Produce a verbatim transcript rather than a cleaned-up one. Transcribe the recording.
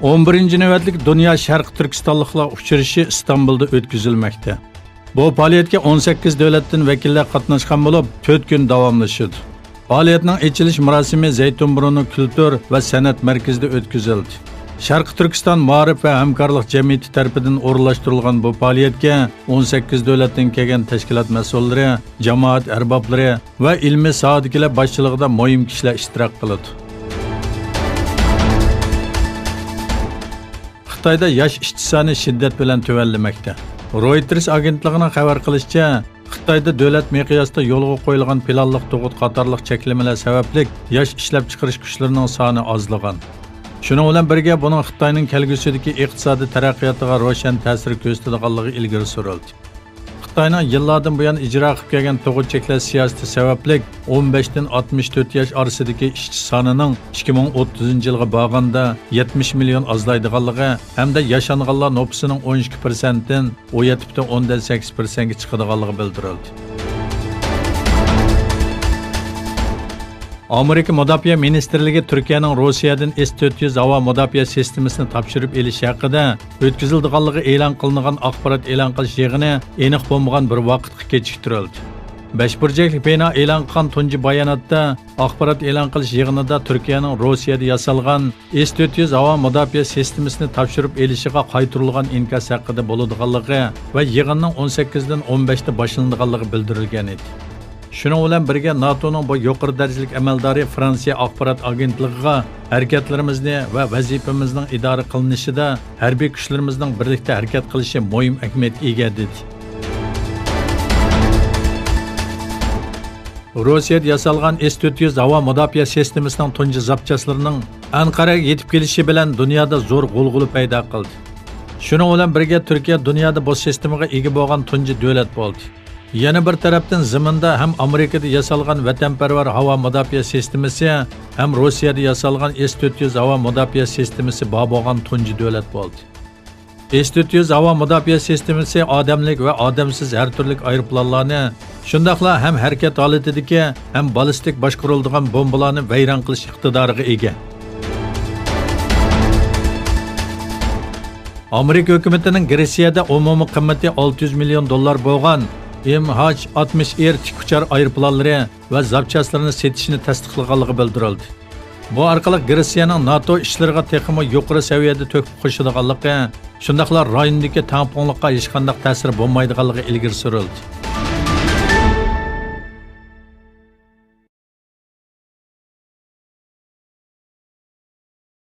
ئون بىرىنچى نۆۋەتلىك دۇنيا شەرقىي تۈركىستانلىقلار ئۇچرىشىشى ئىستانبۇلدا ئۆتكۈزۈلمەكتە. بۇ پائالىيەتكە ئون سەككىز دۆلەتتىن ۋەكىللەر قاتناشقان بولۇپ، تۆت كۈن داۋاملىشىدۇ. پائالىيەتنىڭ ئېچىلىش مۇراسىمى زەيتۇنبۇرۇننىڭ كۈلتۈر ۋە سەنئەت مەركىزىدە ئۆتكۈزۈلدى. شەرقىي تۈركىستان مائارىپ ۋە ھەمكارلىق جەمئىيىتى تەرىپىدىن ئورۇنلاشتۇرۇلغان بۇ پائالىيەتكە ئون سەككىز دۆلەتتىن كەلگەن تەشكىلات مەسئۇللىرى، جامائەت ئەربابلىرى ۋە ئىلمىي ساھەدىكىلەر باشچىلىقىدا مۇھىم كىشىلەر ئىشتىراك قىلىدۇ. خىتايدا ياش ئىشچى سانى شىددەت بىلەن تۆۋەنلىمەكتە. رويتېرس ئاگېنتلىقىنىڭ خەۋەر قىلىشىچە، خىتايدا دۆلەت مىقياسىدا يولغا قويۇلغان پىلانلىق تۇغۇت قاتارلىق چەكلىمىلەر سەۋەبلىك ياش ئىشلەپچىقىرىش كۈچلىرىنىڭ سانى ئازلىغان. شۇنىڭ بىلەن بىرگە، بۇنىڭ خىتاينىڭ كەلگۈسىدىكى ئىقتىسادىي تەرەققىياتىغا روشەن تەسىر كۆرسىتىدىغانلىقى ئىلگىرى سۈرۈلدى. خىتاينىڭ يىللاردىن بۇيان ئىجرا قىلىپ كەلگەن تۇغۇت چەكلەش سىياسىتى سەۋەبلىك، ئون بەشتىن ئاتمىش تۆت ياش ئارىسىدىكى ئىشچى سانىنىڭ ئىككى مىڭ ئوتتۇزىنچى يىلغا بارغاندا يەتمىش مىليون ئازلايدىغانلىقى ھەمدە ياشانغانلار نوپۇسىنىڭ ئون ئىككى پىرسەنتتىن ئون يەتتە پۈتۈن ئوندىن سەككىز پىرسەنتكە چىقىدىغانلىقى بىلدۈرۈلدى. ئامېرىكا مۇداپىئە مىنىستىرلىكى تۈركىيەنىڭ روسىيەدىن ئېس تۆت يۈز ھاۋا مۇداپىئە سىستېمىسىنى تاپشۇرۇپ ئېلىشى ھەققىدە ئۆتكۈزۈلىدىغانلىقى ئېلان قىلىنغان ئاخبارات ئېلان قىلىش يىغىنى ئېنىق بولمىغان بىر ۋاقىتقا كېچىكتۈرۈلدى. بەش بۇرجەكلىك بىنا ئېلان قىلغان تۇنجى باياناتتا ئاخبارات ئېلان قىلىش يىغىنىدا تۈركىيەنىڭ روسىيەدە ياسالغان ئېس تۆت يۈز ھاۋا مۇداپىئە سىستېمىسىنى تاپشۇرۇپ ئېلىشىغا قايتۇرۇلغان ئىنكاس ھەققىدە بولىدىغانلىقى ۋە يىغىننىڭ ئون سەككىزدىن ئون بەشتە باشلىنىدىغانلىقى بىلدۈرۈلگەن ئىدى. شۇنىڭ بىلەن بىرگە، ناتونىڭ بۇ يۇقىرى دەرىجىلىك ئەمەلدارى فرانسىيە ئاخبارات ئاگېنتلىقىغا ھەرىكەتلىرىمىزنى ۋە ۋەزىپىمىزنىڭ ئىدارە قىلىنىشىدا ھەربىي كۈچلىرىمىزنىڭ بىرلىكتە ھەرىكەت قىلىشى مۇھىم ئەھمىيەتكە ئىگە، دېدى. روسىيەدە ياسالغان ئېس تۆت يۈز ھاۋا مۇداپىئە سىستېمىسىنىڭ تۇنجى زاپچاسلىرىنىڭ ئەنقەرەگە يېتىپ كېلىشى بىلەن دۇنيادا زور غۇلغۇلا پەيدا قىلدى. شۇنىڭ بىلەن بىرگە، تۈركىيە دۇنيادا بۇ سىستېمىغا ئىگە بولغان تۇنجى دۆلەت بولدى. يەنە بىر تەرەپتىن، زېمىندا ھەم ئامېرىكىدا ياسالغان ۋەتەنپەرۋەر ھاۋا مۇداپىئە سىستېمىسى، ھەم روسىيەدە ياسالغان ئېس تۆت يۈز ھاۋا مۇداپىئە سىستېمىسى بار بولغان تۇنجى دۆلەت بولدى. ئېس تۆت يۈز ھاۋا مۇداپىئە سىستېمىسى ئادەملىك ۋە ئادەمسىز ھەر تۈرلۈك ئايروپىلانلارنى، شۇنداقلا ھەم ھەرىكەت ھالىتىدىكى، ھەم بالىستىك باشقۇرۇلىدىغان بومبىلارنى ۋەيران قىلىش ئىقتىدارىغا ئىگە. ئامېرىكا ھۆكۈمىتىنىڭ گرېتسىيەدە ئومۇمىي قىممىتى ئالتە يۈز مىليون دوللار بولغان ئېم ھاچ ئاتمىش ئېر تىك ئۇچار ئايروپىلانلىرى ۋە زاپچاسلىرىنى سېتىشىنى تەستىقلىغانلىقى بىلدۈرۈلدى. بۇ ئارقىلىق گرېتسىيەنىڭ ناتو ئىشلىرىغا تېخىمۇ يۇقىرى سەۋىيەدە تۆھپە قوشىدىغانلىقى، شۇنداقلا رايوندىكى تەڭپۇڭلۇققا ھېچقانداق تەسىرى بولمايدىغانلىقى ئىلگىرى سۈرۈلدى.